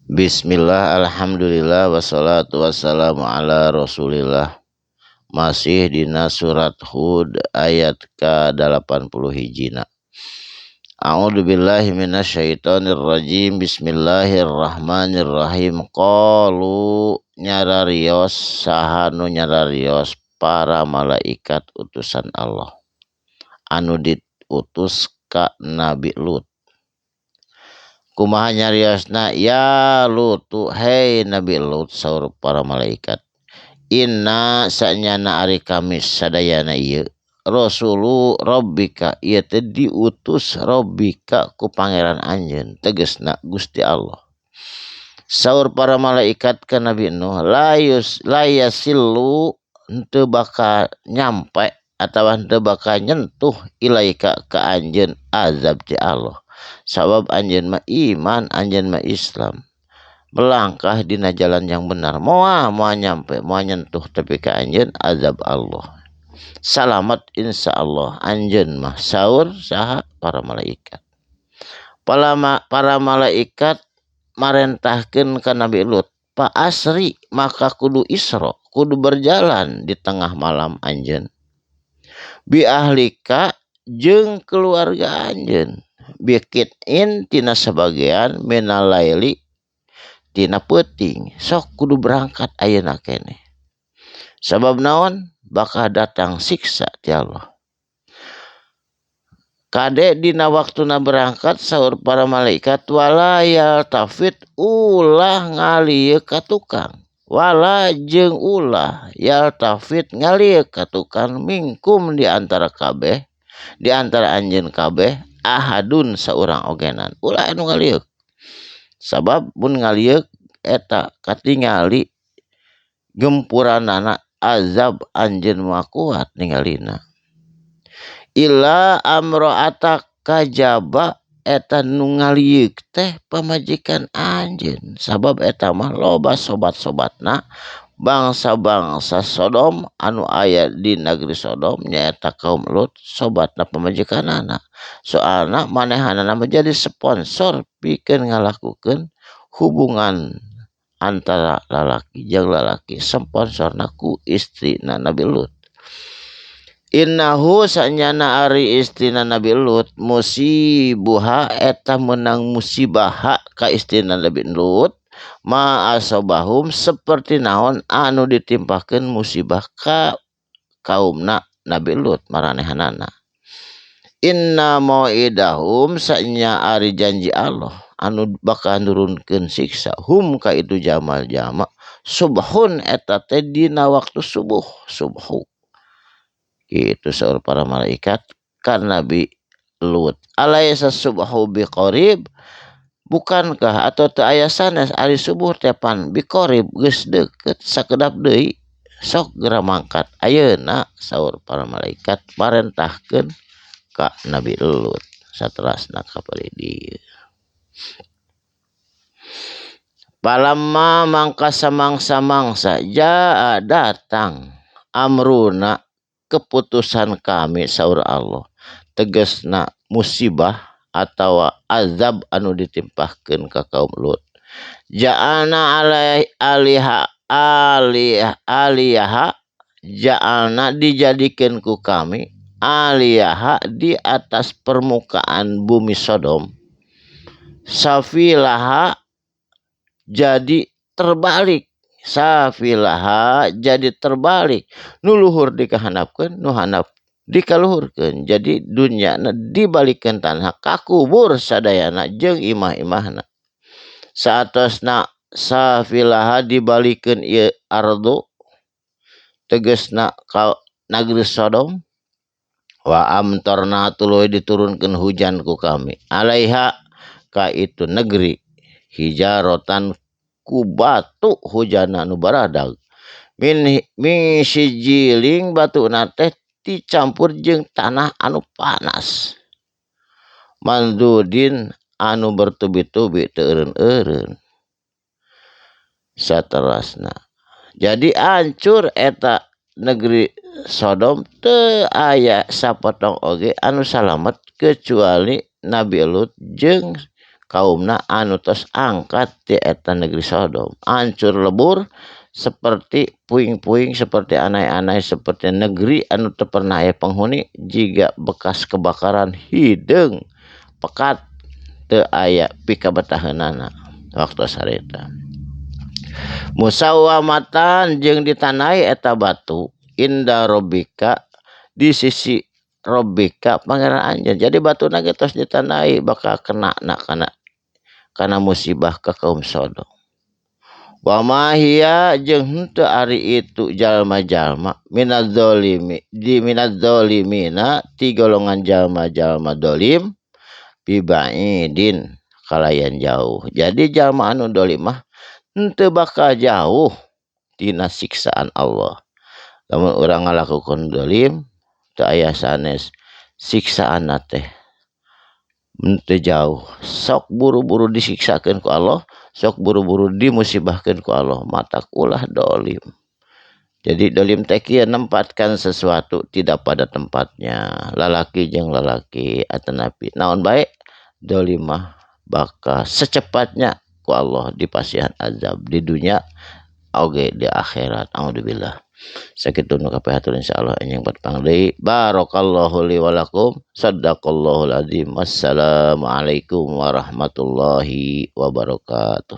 Bismillah, alhamdulillah, wassalatu wassalamu ala rasulillah. Masih dina surat Hud ayat ka-80 hijina. A'udzu billahi minasyaitonir rajim. Bismillahirrahmanirrahim. Qalu nyararios saha nu nyararios para malaikat utusan Allah anu diutus ka Nabi Lut. Kumaha nyariosna? Ya Lutu, hei Nabi Lut, saur para malaikat. Inna sanyana ari kami sadayana ieu Rasulu Rabbika, ieu teh diutus Rabbika ku pangeran anjeun, tegasna Gusti Allah. Saur para malaikat ka Nabi Nuh, layus layasillu henteu bakal nyampe atawa henteu bakal nyentuh ilaika ka anjeun azab ti Allah. Sabab anjeun mah iman, anjeun mah Islam, melangkah dina jalan yang benar. Moal moal nyampe, moal nyentuh tepi ka anjeun azab Allah. Salamat insyaallah anjeun mah, saur saha para malaikat. Para malaikat marentahkeun ka Nabi Lut, fa asri, maka kudu isra, kudu berjalan di tengah malam anjeun. Bi ahlika jeung keluarga anjeun. Biqit'in tina sebagian minal laili tina peuting, sok kudu berangkat ayeuna keneh. Sabab naon? Bakal datang siksa ti Allah. Kade dina waktuna berangkat, saur para malaikat, wala yaltafit, ulah ngalieuk ka tukang, wala jeung ulah yaltafit ngalieuk ka tukang, minkum di antara kabeh, di antara anjeun kabeh, ahadun saurang ogenan, ulah anu ngalieuk. Sabab mun ngalieuk eta katingali gempuranana azab, anjeun moal kuat ningalina. Illa amro'ata, kajaba eta nu ngalieuk teh pamajikan anjeun, sabab eta mah loba sobat-sobatna bangsa-bangsa Sodom anu aya di negeri Sodom, nyaeta kaum Lut, sobatna pamajikanana. Soalna manehanana menjadi sponsor pikeun ngalakukeun hubungan antara lalaki jeung lalaki, sponsorna ku istrina Nabi Lut. Innahu sanyana ari istrina Nabi Lut, musibuha eta meunang musibah ka istrina Nabi Lut, ma asobahum seperti naon anu ditimpakeun musibah ka kaumna Nabi Lut maranehanana. Inna mauidahum sanya ari janji Allah anu bakal nurunkeun siksa hum ka itu jamal-jama, subhun eta teh dina waktu subuh, subhu. Gitu saur para malaikat ka Nabi Lut. Alaysa subhu biqarib, bukankah atau teu aya sanes ari subuh teh pan biqarib geus deukeut, sakedap deui, sok geura mangkat ayeuna, saur para malaikat marentahkeun ka Nabi Lut. Saterasna ka dieu. Palamma mangka samangsa-mangsa jaa datang amruna keputusan kami, saur Allah, tegasna musibah atau azab anu ditimpahkeun ka kaum Lut, ja'alna alai aliha alih aliyaha, ja'alna dijadikeun ku kami aliyaha di atas permukaan bumi Sodom, safilaha jadi terbalik, safilaha jadi terbalik, nu luhur dikahandapkeun, nu handap dikaluhurkeun. Jadi dunyana dibalikeun tanah, kakubur sadayana jeung imah-imahna. Saatosna safilaha dibalikeun ieu ardu, tegasna ka nageri Sodom, wa amtarna tuluy diturunkeun hujan ku kami, alaiha ka itu negeri, hijarotan ku batu hujana anu baradag, min sijiling batuna teh dicampur jeung tanah anu panas, mandudin anu bertubi-tubi teu eureun-eureun. Saterasna jadi hancur eta negeri Sodom, teu aya sapotong oge anu salamet kecuali Nabi Lut jeung Kaumna anu tos angkat ti eta negeri Sodom hancur lebur seperti puing-puing, seperti anai-anai, seperti negeri anu teu pernah aya penghuni, jiga bekas kebakaran hideung pekat teu aya pikabetaheunana waktu harita. Musawamatan jeung ditanai eta batu inda robbika di sisi robbika pangeran anjeun. Jadi batuna ge tos ditandai bakal kena na kana musibah ka kaum Sodom. Wa ma hiya jeung henteu ari itu jalma-jalma minadz-zalimi di minadz-zalimina ti golongan jalma-jalma dolim bibaidin kalayan jauh. Jadi jalma anu dolim mah henteu bakal jauh tina siksaan Allah. Lamun urang ngalakukeun dolim teu aya sanes siksaan teh henteu jauh, sok buru-buru disiksakeun ku Allah, sok buru-buru dimusibahkeun ku Allah, matak ulah dolim. Jadi dolim teh kieu nempatkan sesuatu tidak pada tempatnya, lalaki jeung lalaki atanapi naon bae dolim mah bakal secepatnya ku Allah dipasihan azab di dunia oge di akhirat. Alhamdulillah. Sakitu nu kapihatur insyaallah enjing patepang deui. Barakallahu li wa lakum. Sadaqallahul azim. Wassalamualaikum warahmatullahi wabarakatuh.